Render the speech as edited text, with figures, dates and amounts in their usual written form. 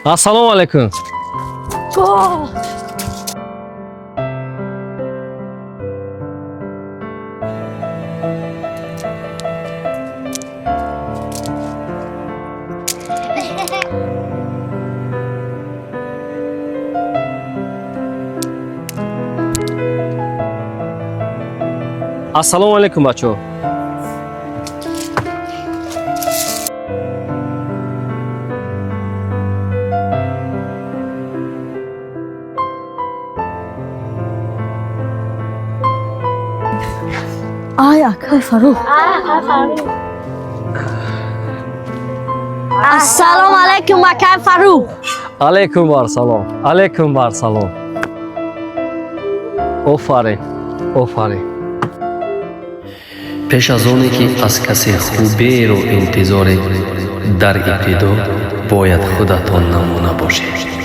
Ассалому алайкум. О! Ассалому алайкум, бачаҳо. Ай, акай Фаррух. Ассалому алайкум, акай Фаррух. Алайкум барсалом, алайкум барсалом. Офарин, офарин. Пеш аз оне ки аз касе хуберо интизоред, дар ибтидо бояд худатон намуна бошед.